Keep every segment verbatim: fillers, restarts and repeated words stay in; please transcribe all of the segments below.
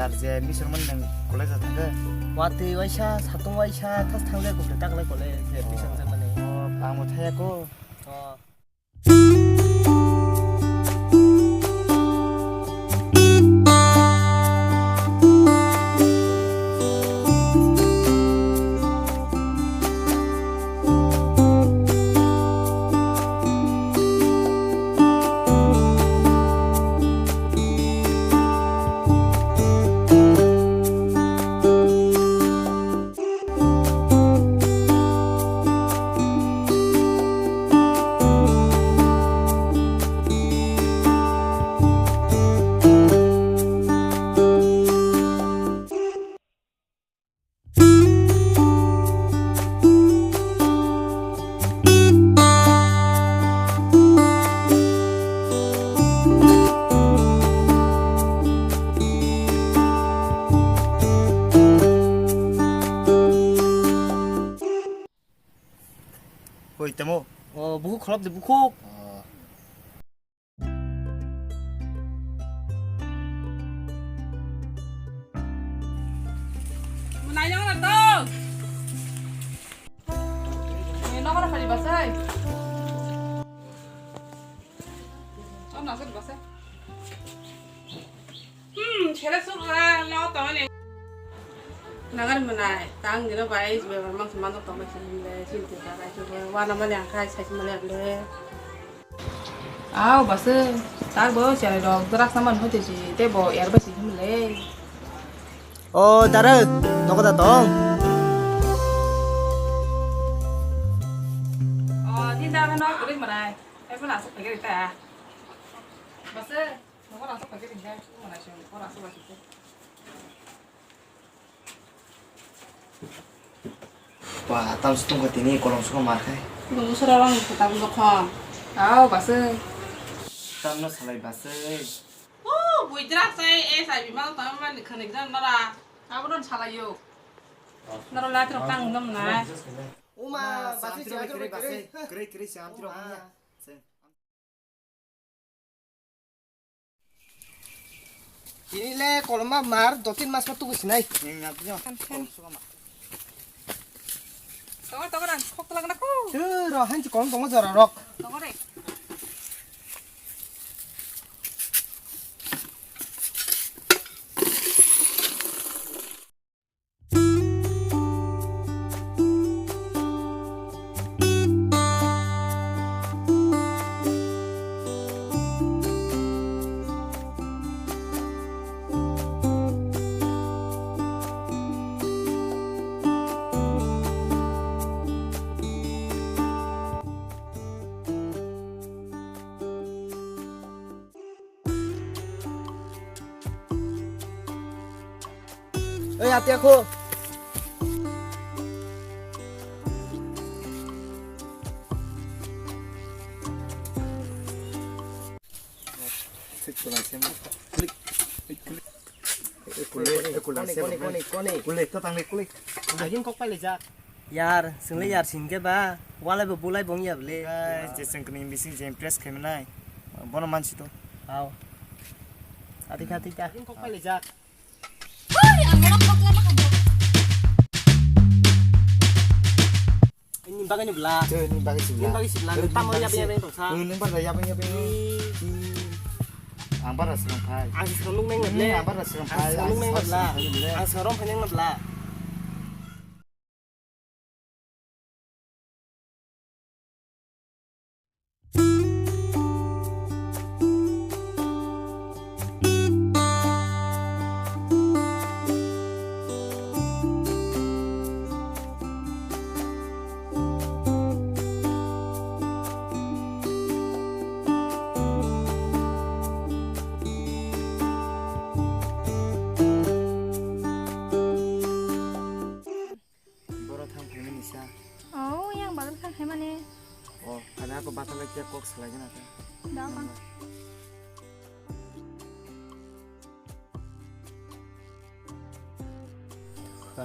Je mission man nang college a thangkhe. Watwi waisa, satung waisa, thas thangle kok taklai college, je mission je mani. Oh, ang bo thaya ko. Oh. Hoi, tamo? O, bukhuk kholop de, bukhuk. Oh. Mwnai nang na to. Ni nokora phari basai. Am na sari basai. Hmm, sere suk ra lo to ne. Nagar mwnai, tang dino bai, bebak mang sumang tong bai sini le, sini tu ta bai tu wana mali angkai sai mali le. Aw, bwswk, tak bo cherai rok drak saman hoite si, tei bo er bai si him le. O dara, nogo da tong. O, din da no kuri marai. Ai mana asuk pagi ta. Bwswk, nogo asuk pagi din da, mana sing, nogo asuk pagi. Ba, tam se tongkha tini kolom soko mar khai. Nung sora rang kitab dokha. Aw, bwswk. Tam no salai bwswk. O, buidrak sai, e sai bima tam man khani gran nara. Abo don salai yo. Nara lat rok tang dom na. Uma, basi si adro kere basi. Kere kere si amtiro. Tini le koloma mar do tin mas ma tugu sinai. Tongo, tongo, nang khok tolak na ku. Ro, hanchi kolom tongo jora rok. Tongo re. Ei, ati ako. Kole, kole, kole, kole. Kole, to tangle, kole. Agin kok paile jak. Yar, swngle yar singke ba, walai bo bulai bo wngya bwle. Ai, je chwng kwnwi bising je impress khaimanai, bono mansi to. Hao. Ati kha, ati kha. Kok paile jak. Hoi, ang bono kok lama khambo. Ini bagani bla. Ini bagani bla. Ini bagani bla. Tamo yabe yabe tongsa. Ini bagani yabe yabe. Ang bara srang phai. Ang srang nung neng le. Ang bara srang phai. Ang srang nung neng le. Ang srang rom phai neng le. Boro thang phaimani sa. Oh, yang bagwi thang phaimani. Oh, ada apa batalai kya kok salai gana ta? Dama.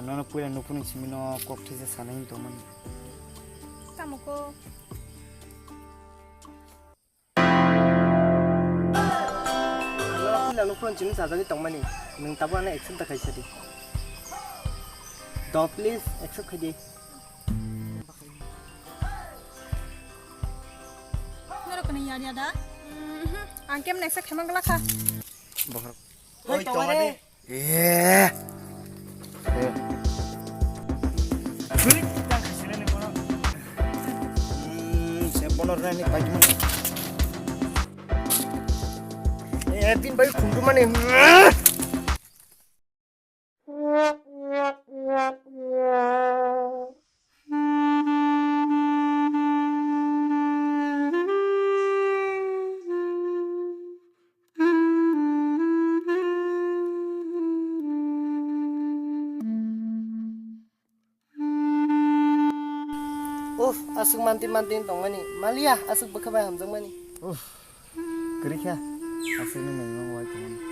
Nono puila nukuni simi no kok thisa sanai tongmani. Tamo ko. Puila nukuni simi sajani tongmani. Nwng tabuk ano accept da khaisa di. Do please accept khai di. Norok kani yar yada? Mhm. Ang kem accept khaimang glak kha. Bohrok. Oi, tonga de. Eh. Eh. Hmm, se bono rani paimani. Eh, tin bai khumdu mani. Uff, aswk mantin mantin tongmani. Maliya, aswk bwkha bai hamjakmani. Uff, kwrwi kha. Aswkno nangno wai tongmani.